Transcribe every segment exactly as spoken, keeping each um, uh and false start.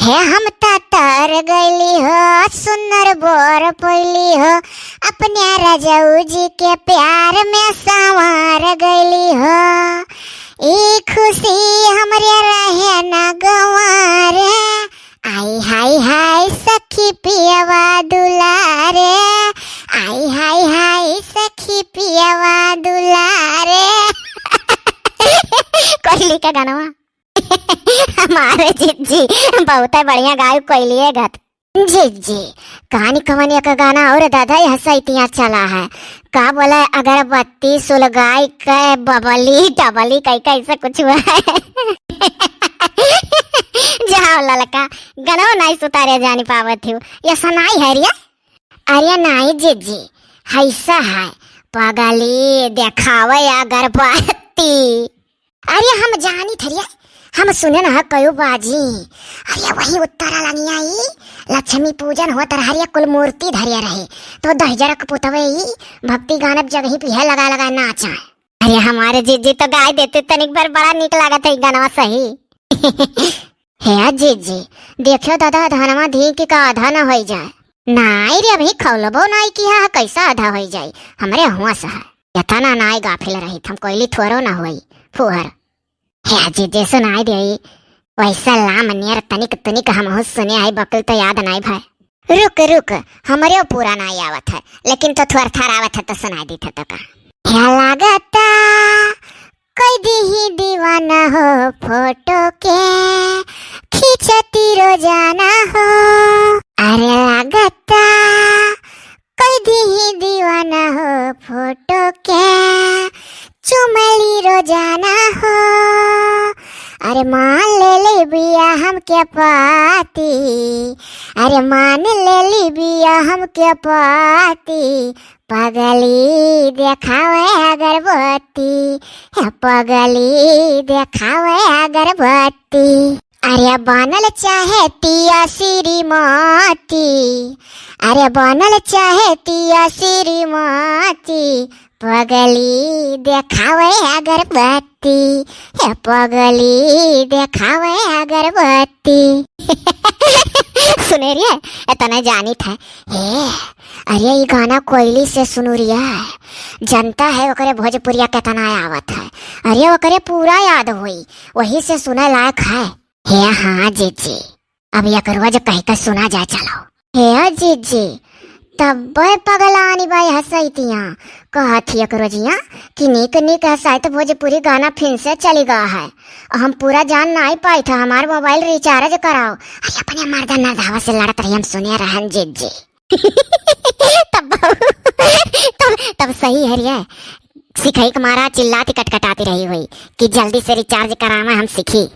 ए हम त तर गइली हो, सुनर बर पइली हो, अपने रजऊ जी के प्यार में संवार गइली हो। ई खुशी हमरे रहे न गंवारे, आई हाय हाय सखी पियवा दुलारे, आई हाय हाय सखी पियवा दुलारे। कोयली का गाना। हमारे जिज्जी बहुते बढ़िया गायक कोयलिए गत। जिज्जी, कहानी कवन एक गाना और दादा यह सैतिया चला है। का बोला, अगरबत्ती सुलगाई के बबली डबली कई कई से कुछ हुआ है। जाओ ललका, गनवा नाई सुतारे जानी पावत हूँ। ये सनाई है रिया? अरे नाई जिज्जी, हैसा है। पगली देखावे अगरबत्ती। अरे हम जानी थरिया, हम सुने न कयो बाजी। अरे वही उत्तरा लंगिया ई लक्ष्मी पूजन होत रहा, अरे कुल मूर्ति धरिया रहे, तो दहिजरा के पुतवे ई भक्ति गानब जगही पिहे लगा लगा नाचा। अरे हमारे जिज्जी तो गाय देते तनिक बार, बड़ा नीक लागत है ई गानवा सही। हे जिज्जी, देखियो दादा, धनवा धी की का आधा न होई जाए। नाई रे, अभी खौलबो नाई किया है, कैसा आधा होई जाई? हमरे हुआ से है। यतना नाई गाफिल रही, हम कोयली थोरो न होई, फुहर। हे जिज्जी, सुनाई देई, वैसा लाम नियर तनिक तनिक हमहू सुने आई, बकुल तो याद नाई भाई। रुक रुक, हमरे पूरा नाई आवत है, लेकिन तो थोर थार आवत है तो सुनाई दी था तो का। हे लागता कई दीही दीवाना हो फोटो के, खींचती रोजाना हो। अरे लागता कई दीही दीवाना हो फोटो के, चुमली रोजाना हो। अरे मान ले ले बिया हमके पाती, अरे मान ले ले बिया हमके पाती, पगली देखावे अगरबत्ती, हे पगली देखावे अगरबत्ती। अरे बनल चाहे तिया श्रीमती, अरे बनल चाहे तिया श्रीमती, पगली देखावे अगरबत्ती, हे पगली देखावे अगरबत्ती। सुने रे, एतने जानी था। हे, अरे ई गाना कोयली से सुनू रिया, जनता है ओकरे भोजपुरिया केतना आवत है। अरे ओकरे पूरा याद होई, वही से सुने लायक है। हे हाँ जिज्जी, अब एक रोज कह के सुना जाए चलो। हे जिज्जी, तब्बे पगलानी बाई हसैतिया, कहत ही एक रोजिया कि नीक नीक हसाइत भोजपुरी गाना फिन से चली गा है। हम पूरा जान नाई पाई था, हमार मोबाइल रिचार्ज कराओ। अरे अपने मर्दा नरधावा से लड़त रही, हम सुने रहन जिज्जी। तब तब तब सही है रे, सिखई के मारा चिल्लाती कटकटाती रही हुई कि जल्दी से रिचार्ज करावा, हम सीखी।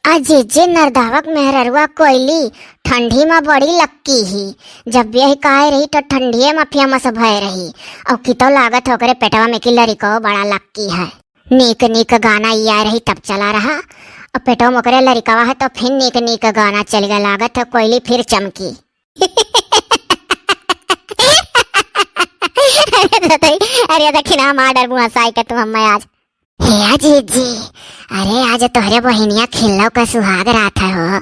अजी जे नरदहवक मेहररुआ कोयली ठंडी मा बड़ी लक्की ही, जब यही काहे रही तो ठंडिये मा फेमस भय रही। और कितो लागत ओकरे पेटवा में कि लरिको बड़ा लक्की है। नीक नीक गाना ई आए रही तब चला रहा, और पेटवा में ओकरे लरिकवा है तो फिर नीक नीक गाना चल गया, लागत है कोयली फिर चमकी। अरे दतई, अरे दखिना मार डर मुआ साई के तू हम्मे आज। हे जीजी, अरे आज तोहरे बहिनिया खिल्लो का सुहाग रात है हो।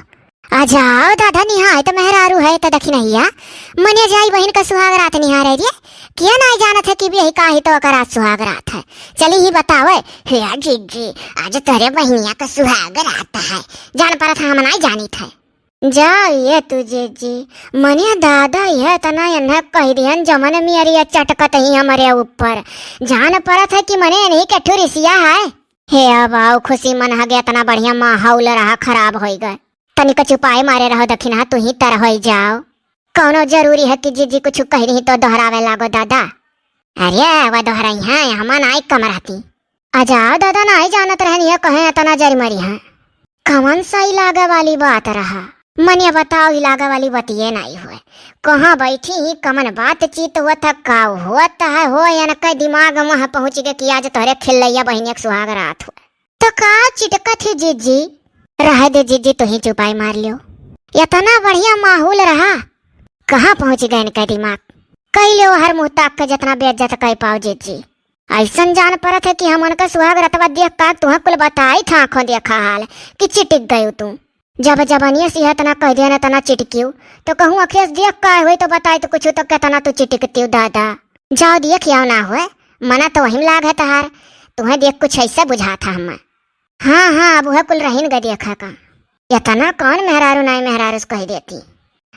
आ जाओ दादा निहाय तो मेहरारू है तो दखिनहिया। मने जाई बहिन का सुहाग रात निहार है रे। किया नाई जानत है कि भी यही काहे तो ओकर आज सुहाग रात है। चली ही बतावे। हे जीजी, आज तोहरे बहिनिया का सुहाग रात है। जान परत है हम नाई जानित है। जा ये तू जीजी, मनिया दादा यह तना एन्हे कह दिहन जमन मियरिया चटकत ही हमरे ऊपर। जान परत है कि मने इन्हीं के ठुरिसिया है। हे अब आओ खुशी मन हगे, इतना बढ़िया माहौल रहा खराब होई गए। तनिक चुपाए मारे रहो दखिना, तू ही तर होई जाओ। कौनो जरूरी है कि जीजी कुछ कह रही तो दोहरावे लागो दादा। अरे वह दोहराई है, हम नाई कम रहती। आ जाओ दादा, नाई जानत रहन ये कहे इतना जरी मरी है। कवन सही लागे वाली बात रहा। मनिया बताओ ही लागे वाली बतिये नाई हुए। कहाँ बैठी ही कमन बातचीत हुआ था, का हुआ था है हो, यान के दिमाग वहाँ पहुँच गए कि आज तोहरे खिल्लैया बहिनिया के सुहाग रात हुए। तो का चिटकत ही जीजी? रह दे जीजी, तू ही चुपाई मार लियो। इतना बढ़िया माहौल रहा, कहाँ पहुँच गए इनका दिमाग? कह लियो हर मुँह ताक के जितना बेइज्जत कर पाओ जीजी। ऐसन जान परत है कि हम उनका सुहाग रतवा देख का तुह कुल बताई था आँखों देखा हाल कि चिटिक गयो तू। जब जबनिया से इतना कह दिया ना, तना चिटकियो, तो कहूँ अखिया से देख का होई तो बताई तो कुछ तो केतना तू चिटकतियो दादा। जाओ देख आओ ना होए, मना तो वही लाग है तहार, तुहें देख कुछ ऐसा बुझात है हमें। हाँ, हाँ, अब वह कुल रहीन ग देखा का। इतना कौन मेहरारू नाई मेहरारू से कह देती।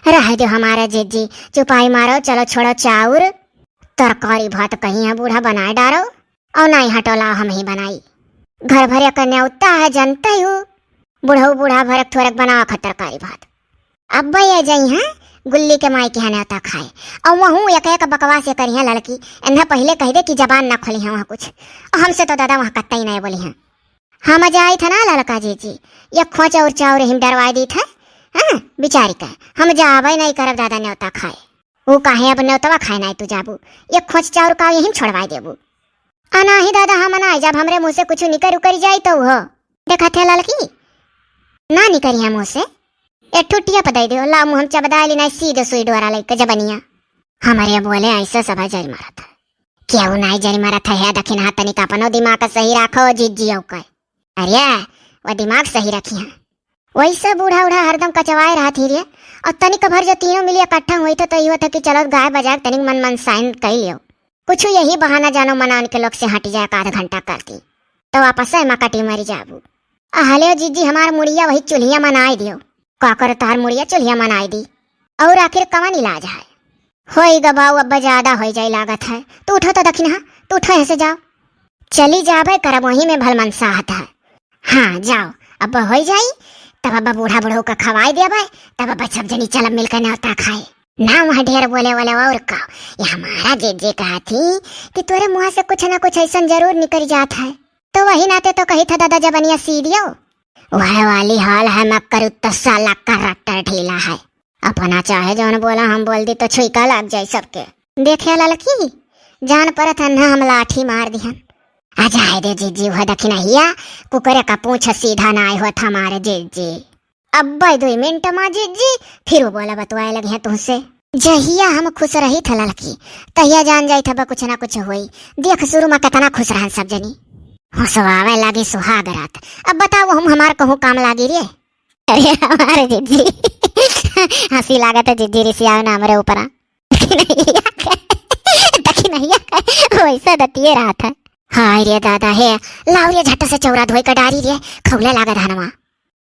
रह दो हमारा जिज्जी, चुपाई मारो, चलो छोड़ो चाउर। तरकारी भात कहीं है बूढ़ा बनाए डारो, और नाई हटोला हम ही बनाई। घर भर एक न्योता है जनते ही हो, बुढ़ऊ बूढ़ा भर एक थोरक बनावा खा तरकारी भात। अब ये जाई हैं गुल्ली के माई के यहाँ न्योता खाए, और वहूँ एक एक बकवास ये करी हैं लड़की। इन्हें पहले कह दे कि जबान ना खोली हैं वहाँ कुछ, और हमसे तो दादा वहाँ कत्ता ही नहीं बोली हैं। हम जाई था ना ललका जिज्जी, ये खोच और चाउर हिम डरवाई दी थे। हाँ, बिचारी का हम जाबे नहीं करब दादा न्योता खाए। वो काहे अब न्योतवा खाए नाई तू जाबू, ये खोच चाउर का यही छोड़वाई देबू। आ नाही दादा हम नाई जाब, हमरे मुँह से कुछ निकर उकर जाई तो हो। देखा थे ललकी, ना निकरी है मुँह से, ए ठुटिया पर दे दो, ला मुँह हम चबदा ली नाई सीधे सुई डोरा लेके जबनिया। हमारे बोले ऐसा सभा जरी मारा था। केहू नाई जरी मारा था, है दखिन हाथ तनिक अपनो दिमाग का सही राखो जिज्जी औ का। अरे, वो दिमाग सही रखी है। वैसे बूढ़ा उढ़ा हरदम कचवाए रहत ही रे। और तनिक भर जो तीनों मिली इकट्ठा हुई थे तो इहो था कि चलो गाय बजाए तनिक मन मन साइन कर लियो। कुछ यही बहाना जानो मना उनके लोग से हट जाए, आध घंटा करती तो वापस है मकटी मरी जाबू। आ हले जिज्जी हमार मुड़िया वही चुल्हिया मनाई दियो। का करे तोहार मुड़िया चुल्हिया मनाई दी? और आखिर कवन इलाज है? होई ग बाऊ, अब ज्यादा होई जाई लागत है। तू उठो तो दखिनहा, तू उठो यहाँ से जाओ। चली जाबे करब, वहीं में भलमनसाहत है। हाँ, जाओ, अब होई जाई, तब अब बूढ़ा बूढ़ऊ का खवाई देबे, तब अब सब जनी चलब मिलकर न्योता खाए। ना वहाँ ढेर बोले वाले और का, ये हमारा जे जे कहा थी कि तोरे मुँह से कुछ ना कुछ ऐसन जरूर निकल जात है, तो वही नाते तो कही था दादा जबनिया सी दियो। वह वाली हाल है मक्कर उत्ता साला का रट्टर ढीला है। अपना चाहे जौन बोला हम बोल दी तो छुइका लाग जाए सबके। देखे ललकी, जान परत है ना हम लाठी मार दिहन। आ जाए दे जिज्जी, वह दखिनहिया कुकरे का पूछ सीधा ना आए होत हमारे जिज्जी। अब्बे दुई मिनट मा जिज्जी फिर वो बोला बतवाए लगे हैं तुमसे। जहिया हम खुश रही था ललकी, तहिया जान जाई था बा कुछ ना कुछ होई। देख शुरू मा कितना खुश रहन सब जनी। हंसवावे लागी सुहाग रात। अब बताओ हम हमार कहूँ काम लागी रे। अरे हमारे जिज्जी। हंसी लागत है जिज्जी रिसियावे ना हमरे ऊपरा। दखिनहिया का, दखिनहिया का, वैसा दतिये रहत है। हाय रे दादा हे, लाओ रे झट से चौरा धोई के डारी रे, खौले लागे धनवा।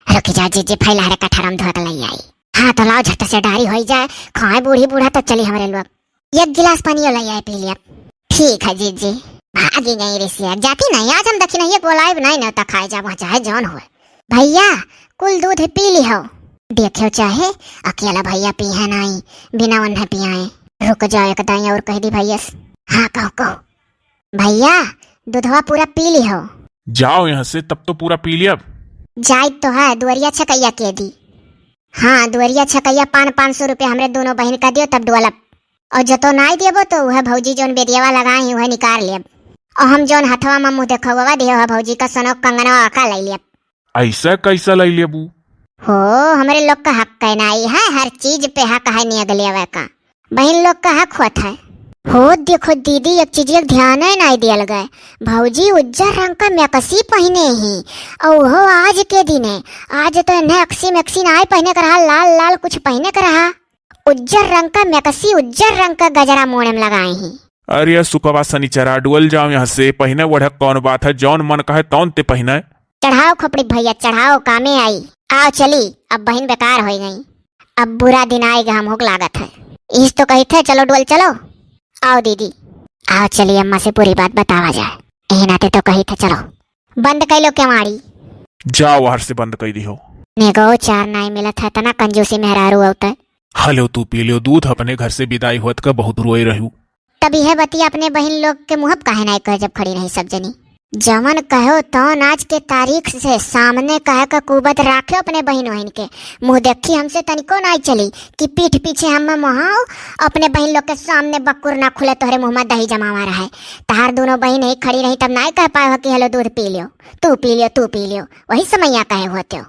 रुकी जा जिज्जी, फैला रे कठरम धोए के लई आई। हाँ तो लाओ झट से डारी होई जाए, खाए बूढ़ी बूढ़ा तो चली हमरे लोग। एक गिलास पानियो लई आए, पी लिया। ठीक है जिज्जी। भागी गई रिसिया, जाती नहीं, आज हम दखिनहिया बोलाइब नहीं, न्योता खाए जाब, वहाँ चाहे जौन होए। भैया, कुल दूध पी लिहो। देखियो चाहे अकेला भैया पीहे नाई, बिना उन्हें पियाए। रुक जाओ एक दाई और कह दी भैया से। हाँ कहो कहो। भैया, दूधवा पूरा पी लिहो। जाओ यहाँ से, तब तो पूरा पी लिया। जाइत तो है, दुआरिया छकैया के दी। हाँ, दुआरिया छकैया पान पाँच सौ रुपया हमरे दोनों बहन का दियो, तब डोलब। और जो तो नाई देबो तो वह भौजी जौन बेदियावा लगाए ही वह निकाल लेब। और हम जौन हथवा में मुँह देखौवा दियो है भौजी का सोनो कंगनवा का ले लेब। ऐसा कैसा ले लेबू? हो, हमरे लोग का हक है नाई है, हर चीज पे हक है नियग लेवे का। बहन लोग का हक होत है। हो देखो दीदी, एक चीज एक ध्यान है नाई दियल गए। भौजी उज्जर रंग का मैकसी पहने ही, और हो आज के दिने, आज तो इन्हें अक्सी मैक्सी नाई पहने का रहा, लाल लाल कुछ पहने का रहा। उज्जर रंग का मैकसी, उज्जर रंग का गजरा मोड़े में लगाए ही। अरे सुकवा सनीचरा, डुअल जाओ यहाँ से। पहिने ओढ़े कौन बात है, जौन मन कहे तौन ते पहिने। चढ़ाओ खोपड़ी भैया, चढ़ाओ, कामे आई। आओ चली, अब बहिन बेकार होई गई। अब बुरा दिन आएगा, हम हुक लागत है। इस तो कही थे, चलो डुअल चलो। आओ दीदी, आओ चली, अम्मा से पूरी बात बतावा जाए। यही नाते तो कही थे, चलो। बंद कर लो केवाड़ी। जाओ, बाहर से बंद कर दी हो। नेगो चार नाई मिलत है, तना कंजूसी मेहरारू औते। हलो, तू पी लियो दूध, अपने घर से विदाई होत का बहुत रोए रहू। तब यह बतिया अपने बहिन लोग के मुँह पे काहे नाई कहे, जब खड़ी नहीं सब जनी? जवन कहो तौन आज के तारीख से सामने कहे का कुबत राख्यो अपने बहिन वहिन के। मुँह देखी हमसे तनिको नाई चली कि पीठ पीछे हम मोहाओ, अपने बहिन लोग के सामने बकुर ना खुले, तोहरे मुँह में दही जमावा रहे। तहार दोनों बहिन ही खड़ी रही तब नाई कह पाए हो कि हलो दूध पी लियो, तू पी लियो, तू पी लियो, वही समैया कहे होते हो।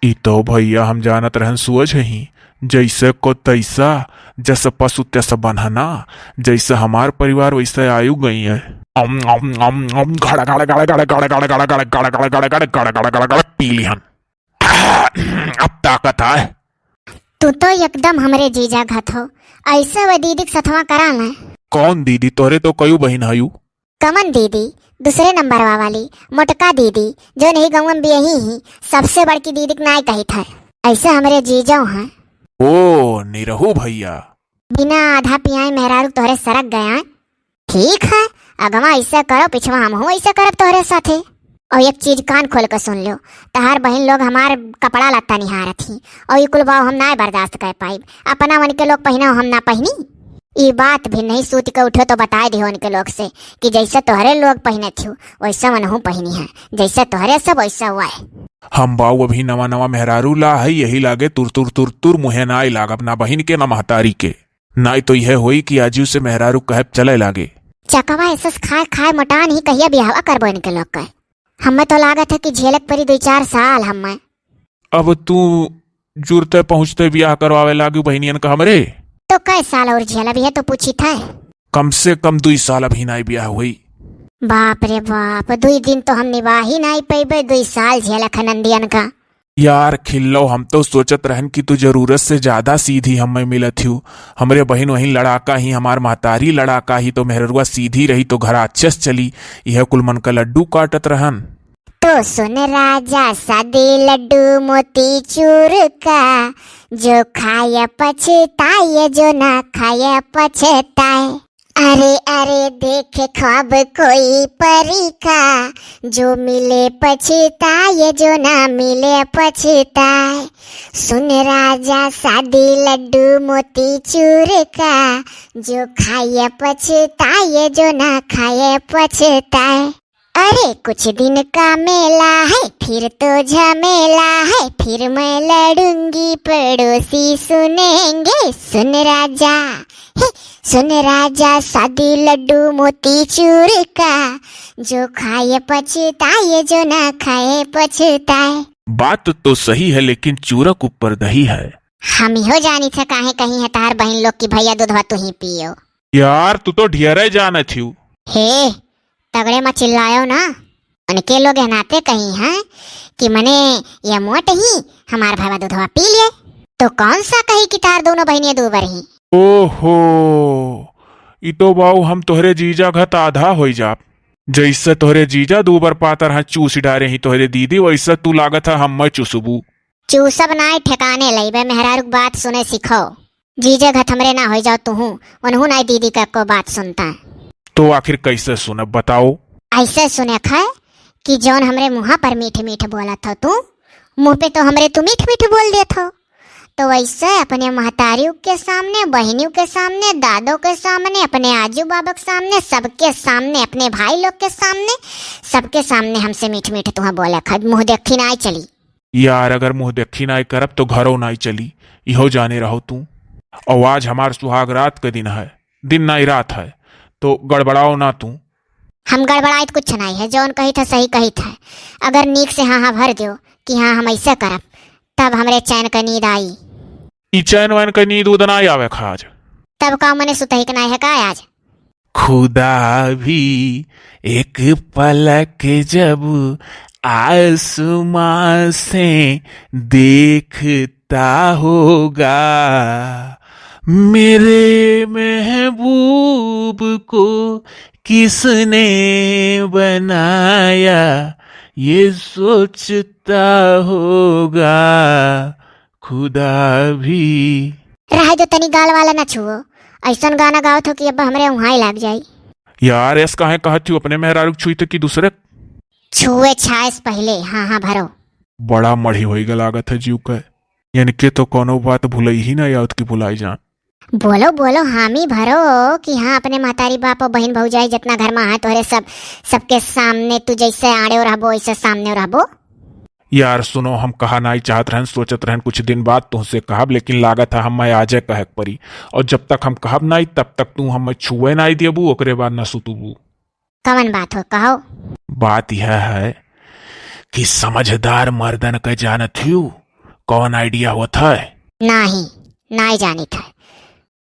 ई तो भैया हम जानत रहन सुअज ही, जैसे को तैसा, जस पशु तस बन्हना, जैसे हमार परिवार वैसे आयु गई है। अम, अम, अम, अम, घड़, घड़, घड़, पी लिहन। अब ताकत आए। तू तो एकदम हमरे जीजा घत हो, ऐसे वह दीदी के सथवा करा न। कौन दीदी? तोहरे तो कयू बहिन हयू। कमन दीदी? दूसरे नंबरवा वाली मोटका दीदी, जो नहीं गाँव में बियही ही, सबसे बड़की दीदी के नाई कहित है। ऐसे हमरे जीजो हैं। ओ निरहू भैया। बिना आधा पियाए मेहरारू तोहरे सरक गया। ठीक है, अगवा ऐसा करो, पिछवा हमहू ऐसा करब तोहरे साथे। और एक चीज कान खोल के सुन लो, तहार बहिन लोग हमार कपड़ा लत्ता निहारत ही, और ई कुल भाव हम ना बर्दाश्त कर पाइब। अपना उनके लोग पहिना, हम ना पहिनी। ई बात भी नहीं, सूत के उठो तो बताए दिहो उनके लोग से कि जैसे तोहरे लोग पहिनत हो, वैसा मनहू पहिनी है, जैसे तोहरे सब वैसा हुआ है। हम बाऊ अभी नवा नवा मेहरारू ला है, यही लागे तुर तुर तुर तुर मुहे ना लागब, ना बहिन के ना महतारी के। नाई तो यह होई कि आजू से मेहरारू कहब चले लागे। चकवा ऐसस खाए खाए मोटान ही, कहिया बियाहवा करबो इनके लोग के। हमें तो लागत है कि झेलक परी दुई चार साल हमें। अब तू जुरते पहुँचते बियाह करवावे लागू बहिनियन का हमरे। तो कै साल और झेलब, यह तो पूछी था। कम से कम दुई साल अभी नाई बियाह हुई। बाप रे बाप, दुई दिन तो हम निभा ही नाई पैबे, दुई साल झेलक है नंदियन का। यार खिल्लो, हम तो सोचत रहन कि तू जरूरत से ज्यादा सीधी हमें मिलत हूँ। हमरे बहिन वहिन लड़ाका ही, हमार महतारी लड़ाका ही, तो मेहररुआ सीधी रही तो घर अच्छे से चली। यह कुल मन का लड्डू काटत रहन। तो सुन राजा, सादी लड्डू मोती चूर का, जो खाए पछताए, जो ना खाए पछताए। अरे अरे देखे ख्वाब कोई परी का, जो मिले पछताए, जो ना मिले पछताए। सुन राजा, सादी लड्डू मोती चूर का, जो खाए पछताए, जो ना खाए पछताए। अरे कुछ दिन का मेला है, फिर तो झमेला है, फिर मैं लड़ूंगी, पड़ोसी सुनेंगे। सुन राजा, हे, सुन राजा, सादी लड्डू मोती चूर का, जो खाए पछताए, जो ना खाए पछताए। बात तो सही है, लेकिन चूरक ऊपर दही है। हम इहो जानी थे काहे कही है तार बहिन लोग कि भैया दूधवा तू ही पियो। यार तू तो ढेरे जानत हूँ। हे, तगड़े में चिल्लायो ना। उनके लोग एह नाते कही हैं कि मने ये मोट ही हमार भवा दूधवा पी लिए, तो कौन सा कही कि तार दोनों बहिनिया दूबर ही। ओहो, ई तो बाऊ हम तोहरे जीजा घत आधा होई जाब। जैसे तोहरे जीजा दूबर पातर हैं चूस डारे ही तोहरे दीदी, वैसे तू लागत है हम्मे चुसबू। चूसब नाई ठेकाने लइबे, मेहरारू के बात सुने सीखो। जीजे घत हमरे ना होई जाओ तुहू, उनहू नाई दीदी का को बात सुनता। तो आखिर कैसे सुनब बताओ? ऐसे सुने है कि जौन हमरे मुँहा पर मीठ मीठ बोलत हो तू, मुँह पे तो हमरे तू मीठ मीठ बोल देत हो, तो वैसे अपने महतारियों के सामने, बहिनियों के सामने, दादों के सामने, अपने आजू बाबा के सामने, सबके सामने, अपने भाई लोग के सामने, सबके सामने हमसे मीठ मीठ तुहा बोले खा, मुँह देखी ना चली। यार, अगर मुँह देखी नाई करब तो घरो नाई चली, इहो जाने रहो तू। और आज हमार सुहाग रात के दिन है, दिन नाई रात है, तो गड़बड़ाओ ना तू। हम गड़बड़ाइत कुछ नाई है, जौन कहित है सही कहित है। अगर नीक से हाँ हाँ भर दो कि हाँ हम ऐसे करब, तब हमरे चैन का नींद आई। ई चैन वैन का नींद उद नाई आवे खा आज। तब का मने सुतही के नाई है का आज? खुदा भी एक पलक जब आसमां से देखता होगा, मेरे महबूब को किसने बनाया, ये सोचता होगा। खुदा भी। रहे दो, तनी गाल वाला ना छुओ। ऐसन गाना गावत हो कि अब हमरे उहाई लाग जाई। यार, ऐस काहे कहत हूँ? अपने मेहरारू के छुई तो कि दूसरे? छुए छाए से पहले हाँ हाँ भरो। बड़ा मढ़ी होई गा लागत है जीव के। इनके तो कोनो बात भुलई ही ना आवत कि भुलाई जान। बोलो बोलो, हामी भरो कि हाँ, अपने महतारी बाप और बहिन भौजाई जितना घर में है तोहरे सब, सबके सामने तू जैसे आड़े रहबो वैसे सामने रहबो। यार सुनो, हम कहा नाई चाहत रहन, सोचत रहन कुछ दिन बाद तुहसे कहब, लेकिन लागत है हमें आजे कहे के परी। और जब तक हम कहब नाई, तब तक तू हमें छुए नाई देबू, ओकरे बाद न सुतबू। कवन बात हो, कहो। बात यह है कि समझदार मर्दन के जानत हूँ कौन idea होत है? नाही, नाई जानित है।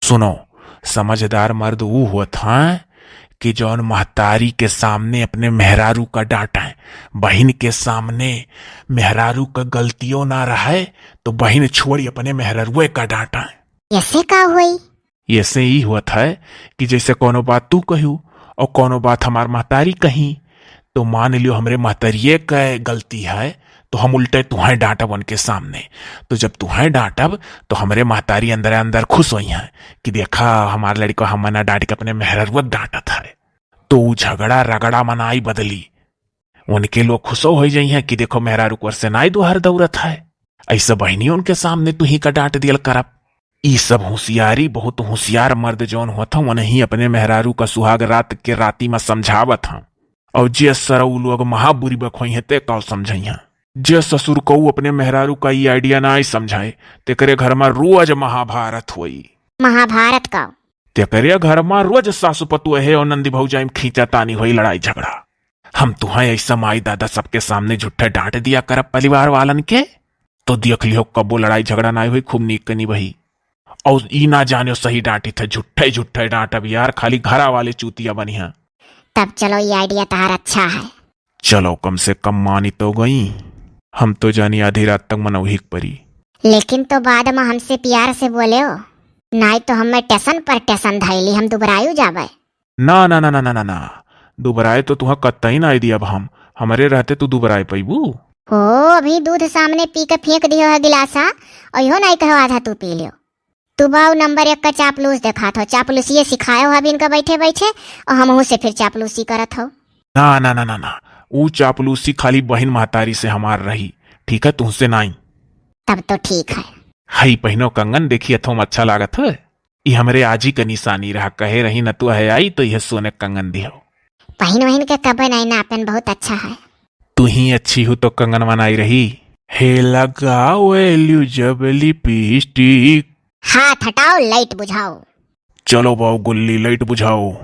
सुनो, समझदार मर्द ऊ होत हैं कि जौन महतारी के सामने अपने मेहरारू का डांटे, बहिन के सामने मेहरारू का गलतियों ना रहे, तो बहिन छोड़ी अपने मेहरारुए का डांटे। ऐसे का होई? ऐसे ई होत है कि जैसे कौनो बात तू कहू और कौनो बात हमार महतारी कही, तो मान लियो हमरे महतारिये का गलती है, तो हम उल्टे तुहें डांटब उनके सामने। तो जब तुहें डांटब, तो हमरे महतारी अंदर अंदर खुश होई हैं कि देखा, हमार लड़का हमें ना डांट के अपने मेहरारुआ के डांटत है। तो ऊ झगड़ा रगड़ा मनाई बदली। उनके लोग खुशो होई जाई हैं कि देखो, मेहरारू कुर से नाई दुआर दौरत है। ऐसा बहिनी उनके सामने तुही का डांट दियल करब। ई सब होशियारी, बहुत होशियार मर्द जौन होत हैं, उन्हीं अपने मेहरारू का सुहाग रात के राती में समझावत हैं। और जे सरऊ लोग महाबुरी बखोई हैं, ते का समझई हैं? जे ससुर को अपने मेहरारू का ई idea ना आई समझाए, तेकरे घर में रोज महाभारत होई। महाभारत का? तेकरे घर में रोज सासु पतु है और नंदी भौजाई में खींचा तानी होई, लड़ाई झगड़ा। हम तुहें ऐसा माई दादा सबके सामने झूठे डांट दिया करब परिवार वालन के, तो देख लियो कबो लड़ाई झगड़ा ना होई, खूब नीक कनी बही। और ई ना जानियो सही डांटी थे, झूठे झूठे डांटब यार, खाली घरा वाले चूतिया बनी हैं। तब चलो, ये idea तहार अच्छा है। चलो, कम से कम मानी तो गई। हम तो जानी आधी रात तक मनौही के परी। लेकिन तो बाद में हमसे प्यार से बोले हो, नाई तो हमें टेसन पर टेसन धैली, हम दुबरायु जाबे। ना, ना, ना, ना, ना, ना, ना। दुबराए तो तुहा कत्तई ना दियब हम। हमरे रहते तू दुबराए पैबू? हो, अभी दूध सामने पी के फेंक दियो है गिलासा, और इहो नाई कहो आधा तू पी लियो। तू बाऊ नंबर एक का चापलूस देखात हो, चापलूसिये सिखायो हो अभी इनका बैठे बैठे, और हमहू से फिर चापलूसी करत हो। ना, ना, ना, ना, ना, ऊ चापलूसी खाली बहिन महतारी से हमार रही, ठीक है, तुहसे नाई। तब तो ठीक है। हई पहिनो कंगन देखी, अथोम अच्छा लागत है। ई हमरे आजी का निशानी रहा, कहे रही न तू है आई तो यह सोने कंगन दिहो। पहिन वहिन के कबे नाई ना अपन, बहुत अच्छा है। तू ही अच्छी हो तो कंगन बनाई रही। हे लगावेलू जब लिपस्टिक। हाथ हटाओ, लाइट बुझाओ। चलो बाऊ गुल्ली, लाइट बुझाओ।